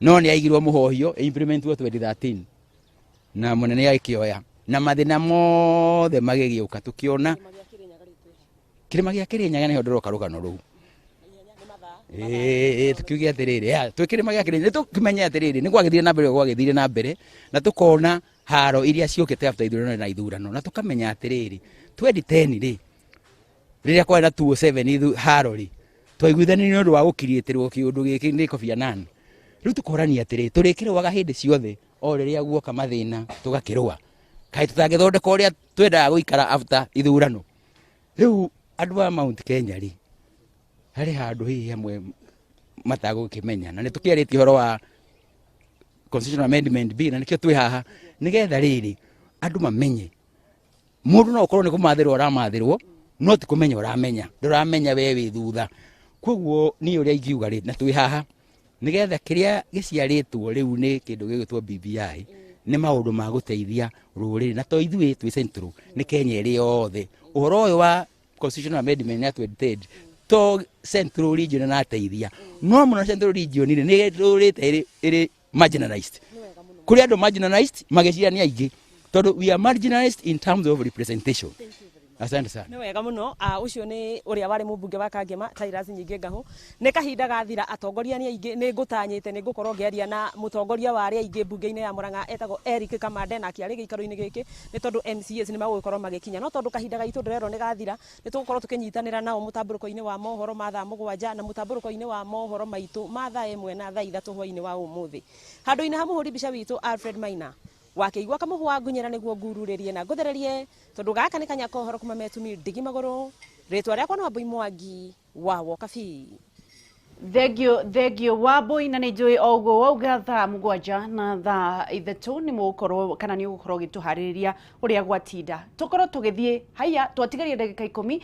Speaker 6: No nĩ aigirwo mũhohio implementwo 2013 na mũnene agĩkĩoya na mathĩna mothe magĩgĩũka tũkĩona kĩrĩma gĩa Kĩrĩnyaga nĩho ndĩroka rũgano rũu. Tukiuge atĩrĩrĩ, twĩ kĩrĩma gĩa Kĩrĩnyaga nĩtũkĩmenye atĩrĩrĩ nĩ gwagĩthire na mbere gwagĩthire na mbere na tũkona haro iria ciũkĩte after ithurano na ithurano na tũkamenya atĩrĩrĩ 2010 rĩ rĩrĩa kwarĩ na 207 haro rĩ twaiguithanirie nĩ ũndũ wa gũkiriĩtĩrwo kĩũndũ gĩkĩ nĩ Kofi Annan. Rĩu tũkorania atĩrĩ tũrĩkĩrũaga hĩndĩ ciothe o rĩrĩa guoka mathĩna tũgakĩrũa kaĩ tũtangĩthondeka ũrĩa twendaga gũikara after ithurano. Rĩu andũ a Mount Kenya rĩ harĩ handũ hihi hamwe matagũkĩmenya na nĩ tũkĩarĩtie ũhoro wa constitutional amendment bill na nĩkĩo twĩ haha nĩgetha rĩrĩ andũ mamenye mũndũ no ũkorwo nĩ kũmathĩrwo ũramathĩrwo no ti kũmenya ũramenya ndũramenya we wĩ thutha. Koguo niĩ ũrĩa ingiuga rĩ na twĩ haha nĩgetha kĩrĩa gĩciarĩtwo rĩu nĩ kĩndũ gĩgwĩtwo BBI nĩ maũndũ ma gũteithia rũrĩrĩ na to ithuĩ twĩ Central nĩ Kenya ĩrĩ yothe. Ũhoro ũyũ wa constitutional amendment ya 2010 to Central region na ateithia no mũno Central region rĩ nĩ ĩtũrĩte ĩrĩ marginalized kũrĩ andũ marginalized magĩciria nĩ aingĩ tondũ we are marginalized in terms of representation. Asante sana.
Speaker 4: Nĩ wega mũno. Ũcio nĩ ũrĩa warĩ mũmbunge wa Kangema Tirus Nyingĩ Ngahũ. Nĩ kahinda gathira atongoria nĩ aingĩ nĩ ngũtanyĩte nĩ ngũkorwo ngĩaria na mũtongoria wa arĩa aingĩ mbunge-inĩ ya Murang'a etagwo Eric Kamande na akĩarĩ gĩikaro-inĩ gĩkĩ nĩ tondũ MCAs nĩ magũgĩkorwo magĩkinya no tondũ kahinda gaitũ ndĩrerwo nĩ gathira nĩ tũgũkorwo tũkĩnyitanĩra nao mũtambũrũko-inĩ wa mohoro ma thaa 7 na mũtambũrũko-inĩ wa mohoro maitũ ma thaa 1 na thaa 3 hwaĩ-inĩ wa ũmũthĩ. Handũ-inĩ ha mũhũri mbica witũ Alfred Maina wakĩigua kamũhũ wa ngunyĩra nĩguo ngururĩrie na ngũthererie tondũ gaka nĩ kanya kohoro kuma metumi ndigi magũrũ. Rĩtwa rĩakwa nĩ Wambui Mwangi wa Wokabi.
Speaker 1: Thengio Wambui na nĩ njũĩ o ũguo wauga thaa 7 na thaa 3 nĩ mũgũkorwo kana nĩ ũgũkorwo ũgĩtũharĩrĩria ũrĩa gwatinda tũkorwo tũgĩthiĩ haya twatigaria ndagĩka 10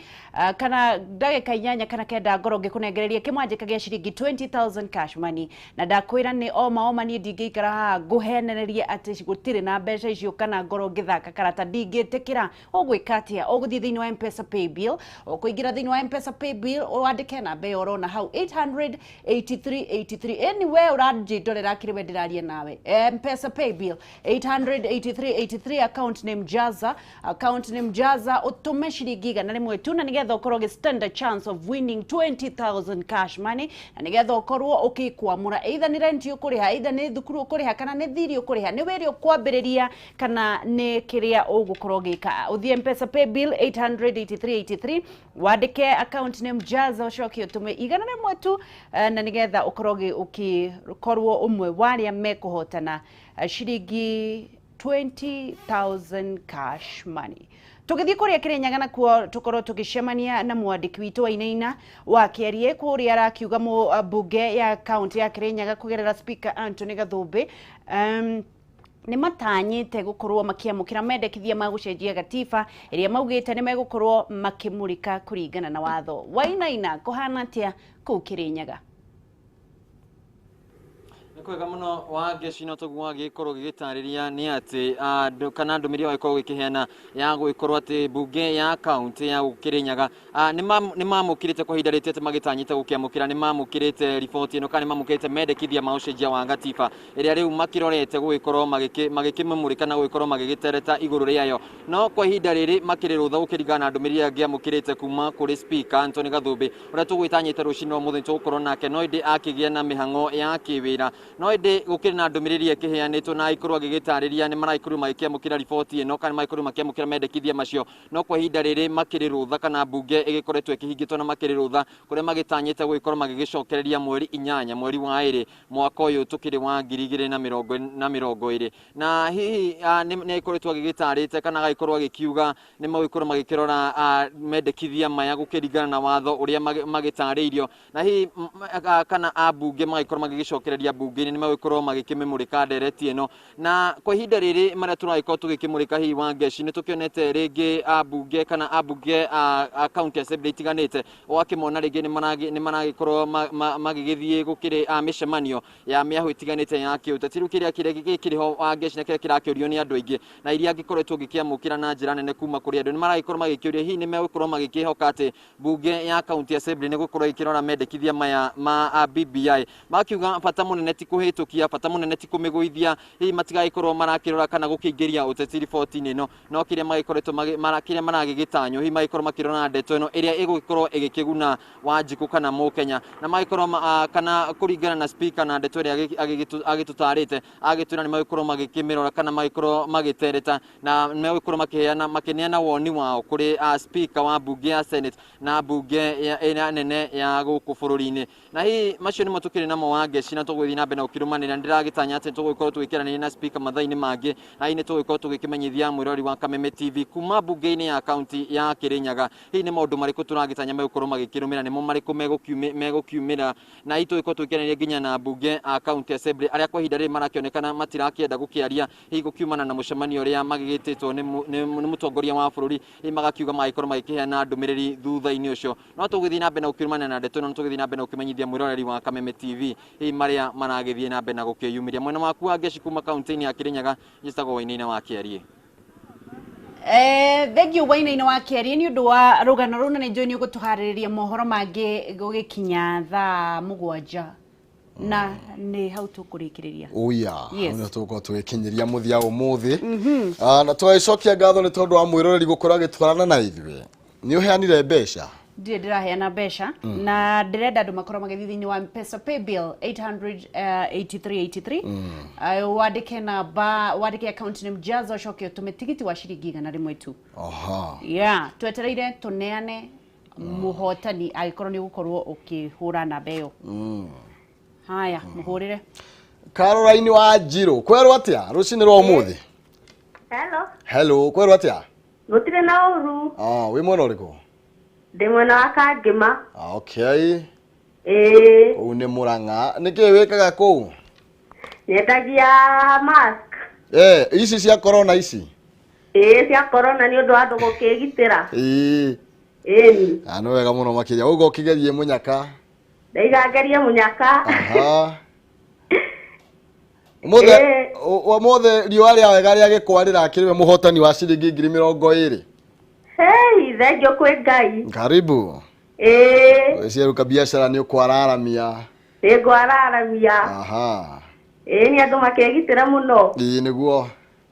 Speaker 1: kana ndagĩka 8 kana 9 ngorwo ngĩkũnengereria kĩmanjĩka gĩa ciringi 20,000 cash money na ndakwĩra nĩ oma oma niĩ ndingĩikara haha ngũhenererie atĩ gũtirĩ na mbeca icio kana ngorwo ngĩthaka karata ndingĩtĩkĩra. Ũgwĩka atĩa? Ũgũthiĩ thĩinĩ wa M-Pesa pay bill, ũkũingĩra thĩinĩ wa M-Pesa pay bill wandĩke namba ĩyo ũrona hau 88383. Anyway ũranjĩndorera kĩrĩ we ndĩraria nawe. M-Pesa pay bill 88383, account name Jaza, account name Jaza, ũtũme ciringi 100 tu na nĩgetha ũkorwo ũgĩ stand a chance of winning 20,000 cash money na nĩgetha ũkorwo ũkĩkwamũra either nĩ rent ũkũrĩha, either nĩ thukuru ũkũrĩha, kana nĩ thiri ũkũrĩha, nĩ wĩra ũkwambĩrĩria kana nĩ kĩrĩa ũgũkorwo ũgĩka. Ũthiĩ M-Pesa pay bill 88383 wandĩke account name Jaza ũcoke ũtũme 100 tu na nĩgetha ũkorwo ũkĩkorwo ũmwe wa arĩa mekũhotana ciringi 20,000 cash money. Tũgĩthiĩ kũrĩa Kĩrĩnyaga nakuo tũkorwo tũgĩcemania na mwandĩki witũ wa Inaina wa Kĩarie kũrĩa arakiuga mbunge ya kaunti ya Kĩrĩnyaga kũgerera Speaker Anthony Gathũmbĩ nĩ matanyĩte gũkorwo makĩamũkĩra mendekithia ma gũcenjia gatiba ĩrĩa maugĩte nĩ megũkorwo makĩmũrĩka kũringana na watho. Wainaina kũhana atĩa kũu Kĩrĩnyaga?
Speaker 7: Kwega muno Wangeci no toguo agĩkorwo gĩgĩtarĩria nĩ atĩ kana ndũmĩrĩri wagĩkorwo gĩkĩheana ya gũgĩkorwo atĩ mbunge ya kaunti ya Kĩrĩnyaga nĩ mamũkĩrĩte kwa ihinda rĩtĩ atĩ magĩtanyĩte gũkĩamũkĩra nĩ mamũkĩrĩte riboti ĩno kana nĩ mamũkĩrĩte mendekithia ma ũcenjia wa gatiba ĩrĩa rĩu makĩrorete gũgĩkorwo magĩkĩmũmũrĩka na gũgĩkorwo magĩgĩtereta igũrũ rĩayo no kwa ihinda rĩrĩ makĩrĩ rũtha gũkĩringana na ndũmĩrĩri ĩrĩa ngĩamũkĩrĩte kuma kũrĩ Speaker Anthony Gathũmbĩ ũrĩa tũgwĩtanyĩte rũcinĩ rwa mũthenya tũgũkorwo nake no ĩndĩ akĩgĩa na mĩhang'o ya kĩwĩra no ĩndĩ gũkĩrĩ na ndũmĩrĩri ĩkĩheanĩtwo na agĩkorwo agĩgĩtarĩria nĩ maragĩkorirwo magĩkĩamũkĩra riboti ĩno kana magĩkorirwo makĩamũkĩra mendekithia macio no kwa ihinda rĩrĩ makĩrĩ rũtha kana mbunge ĩgĩkoretwo ĩkĩhingĩtwo na makĩrĩ rũtha kũrĩa magĩtanyĩte gũgĩkorwo magĩgĩcokereria mweri 8 mweri wa 2 mwaka ũyũ tũkĩrĩ wa 2020 na hihi nĩ agĩkoretwo agĩgĩtarĩte kana agagĩkorwo agĩkiuga nĩ magĩkorwo magĩkĩrora mendekithia maya gũkĩringana na watho ũrĩa magĩtarĩirio na hihi kana ambunge magĩkorwo magĩgĩcokereria mbunge-inĩ nĩ magĩkorwo magĩkĩmĩmũrĩka ndereti ĩno na kwa ihinda rĩrĩ marĩa tũragĩkorwo tũgĩkĩmũrĩka hihi Wangeci nĩ tũkĩonete rĩngĩ ambunge kana ambunge a county assembly itiganĩte ũgakĩmona rĩngĩ nĩ maragĩkorwo magĩgĩthiĩ gũkĩrĩ mĩcemanio ya mĩahũ itiganĩte ya kĩũteti rĩu kĩrĩa gĩkĩrĩ ho Wangeci na kĩrĩa kĩrakĩũrio nĩ andũ aingĩ na iria angĩkoretwo ngĩkĩamũkĩra na njĩra nene kuma kũrĩ andũ nĩ maragĩkorwo magĩkĩũria hihi nĩ megũkorwo magĩkĩhoka atĩ mbunge ya county assembly nĩ gũkorwo ĩkĩrora mendekithia maya ma BBI makiuga bata mũnene ti kũhĩtũkia, bata mũnene ti kũmĩgũithia, hihi matigagĩkorwo marakĩrora kana gũkĩingĩria ũteti riboti-inĩ ĩno, no kĩrĩa magĩkoretwo kĩrĩa maragĩgĩtanywo hihi magĩkorwo makĩrora ndeto ĩno ĩrĩa ĩgũgĩkorwo ĩgĩkĩguna Wanjikũ kana Mũkenya, na magĩkorwo kana kũringana na speaker na ndeto ĩrĩa agĩtũtarĩte agĩtwĩra nĩ magĩkorwo magĩkĩmĩrora kana magĩkorwo magĩtereta na megũkorwo makĩheana makĩneana woni wao kũrĩ speaker wa mbunge ya Senate na mbunge ĩrĩa nene ya gũkũ bũrũri-inĩ. Na hihi macio nĩmo tũkĩrĩ namo Wangeci, na tũgũgĩthiĩ na mbere na gũkĩrũmanĩrĩra. Ndĩragĩtanya atĩ tũgũgĩkorwo tũgĩkĩaranĩria na speaker mathaa-inĩ mangĩ, na hihi nĩ tũgũgĩkorwo tũgĩkĩmenyithia mwĩrori wa Kameme TV kuma mbunge-inĩ ya kaunti ya Kĩrĩnyaga hihi nĩ maũndũ marĩkũ tũragĩtanya megũkorwo magĩkĩrũmĩra, nĩmo marĩkũ megũkiumĩra, na hihi tũgĩkorwo tũgĩkĩaranĩria nginya na mbunge a county assembly arĩa kwa ihinda rĩrĩ marakĩonekana matirakĩenda gũkĩaria, hihi gũkiumana na mũcemanio ũrĩa magĩgĩtĩtwo nĩ mũtongoria wa bũrũri, hihi magakiuga magĩkorwo magĩkĩheana ndũmĩrĩri thutha-inĩ ũcio. No tũgũthiĩ na mbere na gũkĩrũmanĩra na ndeto ĩno, tũgĩthiĩ na mbere na gũkĩmenyithia mwĩroreri wa Kameme TV hihi marĩa maragĩthiĩ na mbere na gũkĩyumĩria. Mwena waku Wangeci kuma kaunti-inĩ ya Kĩrĩnyaga, njĩtagwo Wainaina wa Kĩariĩ.
Speaker 1: Thank you Wainaina wa Kĩariĩ nĩ ũndũ wa rũgano rũu, na nĩ njũĩ nĩ ũgũtũharĩrĩria mohoro mangĩ gũgĩkinya thaa 7, na nĩ hau tũkũrĩkĩrĩria.
Speaker 8: Oya, nĩ tũgũkorwo tũgĩkinyĩria mũthia ũmũthĩ, na tũgagĩcokia ngatho nĩ tondũ wa mwĩroreri gũkorwo agĩtwarana na ithuĩ. Nĩ ũheanire mbeca?
Speaker 1: Ndirĩ ndĩraheana mbeca, na ndĩrenda andũ makorwo magĩthiĩ thĩinĩ wa Mpesa paybill 88383, wandĩke namba, wandĩke account name Jaza, ũcoke ũtũme tigiti wa ciringi 100 tu. Yeah, twetereire tũneane mũhotani angĩkorwo nĩ ũgũkorwo ũkĩhũra namba ĩyo. Haya, mũhũrĩre.
Speaker 8: Caroline wa Njirũ, kwerwo atĩa rũcinĩ rwa ũmũthĩ?
Speaker 9: Hello.
Speaker 8: Hello, kwerwo atĩa?
Speaker 9: Gũtirĩ na ũru.
Speaker 8: Wĩ mwena ũrĩkũ?
Speaker 9: Ndĩ mwena wa Kangĩma.
Speaker 8: Okay.
Speaker 9: Ĩĩ.
Speaker 8: Kũu nĩ Mũrang'a. Nĩkĩĩ wĩkaga kũu?
Speaker 9: Nyendagia mask.
Speaker 8: Ici cia corona ici?
Speaker 9: Ĩĩ, cia corona nĩ ũndũ wa andũ gũkĩgitĩra.
Speaker 8: Ĩĩ.
Speaker 9: Ĩni.
Speaker 8: Nĩ wega mũno makĩria. Ũguo ũkĩgerie mũnyaka.
Speaker 9: Ndaiga ngerie mũnyaka.
Speaker 8: Aha. Ũmũthĩ riũa rĩa wega rĩa gĩkwa rĩrakĩrĩ we mũhotani wa ciringi 20,000.
Speaker 9: Hei, thengiũ kwĩ Ngai.
Speaker 8: Karibu.
Speaker 9: Ĩĩ.
Speaker 8: Wĩciaruka biacara nĩ ũkwararamia.
Speaker 9: Nĩ ngwararamia.
Speaker 8: Aha.
Speaker 9: Ĩĩ, nĩ andũ makĩgitĩra mũno.
Speaker 8: Ĩĩ, nĩguo.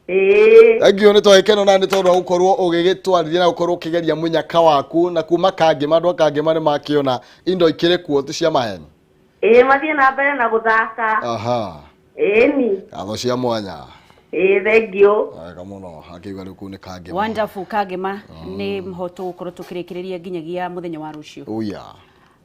Speaker 9: Ĩĩ.
Speaker 8: Thengiũ nĩ twagĩkeno na nĩ tondũ wa gũkorwo ũgĩgĩtwarithia na gũkorwo ũkĩgeria mũnyaka waku, na kuma Kangĩma, andũ a Kangĩma nĩ makĩona indo ikĩrĩ kuo ti cia maheni.
Speaker 9: Ĩĩ, mathiĩ na mbere na gũthaka.
Speaker 8: Aha.
Speaker 9: Ĩni.
Speaker 8: Ngatho cia mwanya.
Speaker 9: Ĩĩ, thengiũ.
Speaker 8: Wega mũno, akĩigua rĩu kũu nĩ Kangĩma.
Speaker 1: Wonderful, Kangĩma nĩ mũhoto gũkorwo tũkĩrĩkĩrĩria nginyagia mũthenya wa rũciũ.
Speaker 8: Oya.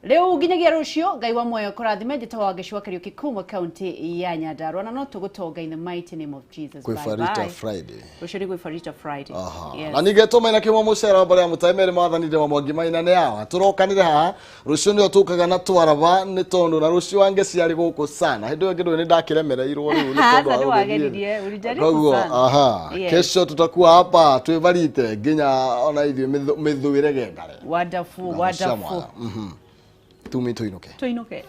Speaker 1: Rĩu nginyagia rũciũ, Ngai wa muoyo kũrathime. Njĩtagwo Wangeci wa Kariũki kuma kaunti ya Nyandarua, na no tũgũtonga in the mighty name of Jesus.
Speaker 8: Kwĩ Farita Friday.
Speaker 1: Rũciũ nĩ gwĩ Farita Friday.
Speaker 8: Yes. Na ningĩ tũmaina kĩmwe mũcera wa mbere ya mũtaĩ merĩ mathanire wa mwangi maina nĩ awa tũrokanire haha rũciũ nĩo tũkaga na twaraba nĩ tondũ na rũciũ Wangeci arĩ gũkũ sana hĩndĩ ĩyo kĩndũ nĩ ndakĩremereirwo rĩu nĩ tondũ wa
Speaker 1: Sasa nĩ
Speaker 8: gũgĩthiĩ.
Speaker 1: wageririe, ulijaribu
Speaker 8: Koguo
Speaker 1: sana.
Speaker 8: aha
Speaker 1: Yes.
Speaker 8: kesho tutakuwa hapa twĩbarite nginya ona ithuĩ mĩthũĩre gendare.
Speaker 1: Wonderful,
Speaker 8: Ngatho cia
Speaker 1: wonderful.
Speaker 8: mwanya. Tumi tũinũke.
Speaker 1: Tũinũke.